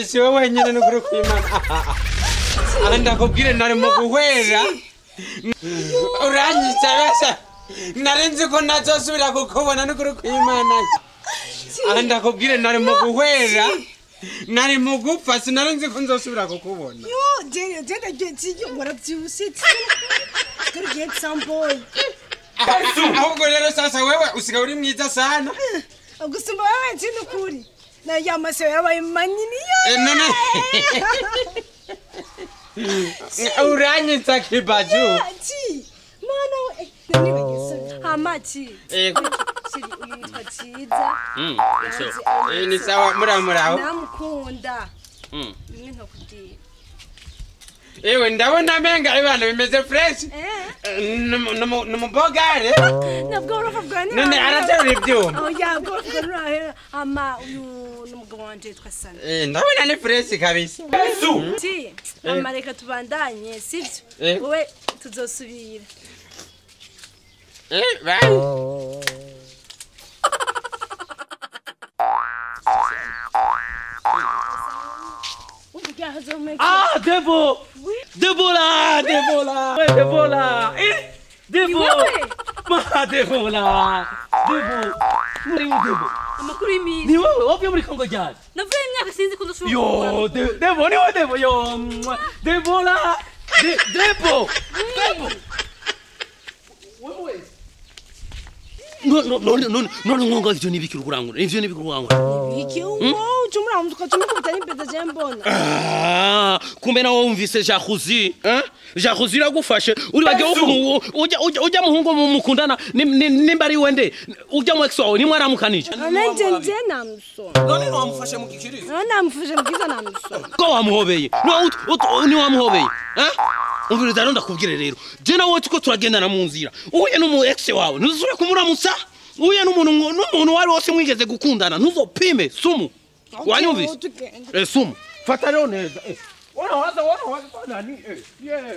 Siwe wenyine nukuri kw'Imana. Aha ndakubwire nari mu guhwera. Uranyica basha. Nari nzi ko ntazosubira kukubona nukuri kw'Imana. Aha ndakubwire nari mu guhwera. Nari mu gupfa sinari nzi ko nzosubira kukubona. Yo, je je waravyibushe. Kuri get some boy. Ahubwo rero sasa wewe usigaye uri mwiza sana. Gusumba wewe nzi nukuri. Na ya maso yabaye manini yo. None. Uranyitsa kibaju. Ti. Mana we nibagese. Hamachi. Yego. Shiri uyu yitwa Ciza. Ni sawa muramuraho. Namukunda. Bimwe ntokubwira. Ewe ndabona menga ibana bimeze fresh. Numubogare. Nabwo uravuga ni. None araterura ibyuma. Oya bwo uravuga ama uyu numugabo wanje yitwa Sana. Ndabona ni fresh kabisa. Ti ama reka tubandanye sivyo? Wowe tuzosubira. Bye. Ah, Debo! Oui. Debo là! Debo là! Ouais, Debo là! Eh, Debo! Ma Debo là! Debo! Muri Debo! Amakuru y'imisi. Ni wowe wavuye muri Kongo ryari? Navuye imyaka sinzi ko ndashobora. Yo, Debo ni wowe Debo yo! Debo là! Debo! Debo! Wewe. No no no no no ngonga ivyo nibiki urangura. Ivyo nibiki urangura. Ibiki uwo ujumura umukatuma kubita je mbona. Ah, kumbe nawe wumvise jalousie, hein? Jalousie iragufashe. Uri bagiye ujya ujya muhungu mukundana nimba ari wende ujya mu ex wawe nimwe aramukanije. Nanje nje namusoma. None wamufashe mu gikirizo? None namufashe mu giza namusoma. Ko wamuhobeye? No ni wamuhobeye? Hein? Umviriza rero ndakubwire rero. Je nawe tuko turagendana mu nzira. Uhuye n'umu ex wawe ntuzure kumuramutsa. Uhuye n'umuntu wari wose mwigeze gukundana ntuzopime sumu. Wanyumvise? Sumu. Fata rero neza. Wana waza nani? Yeah.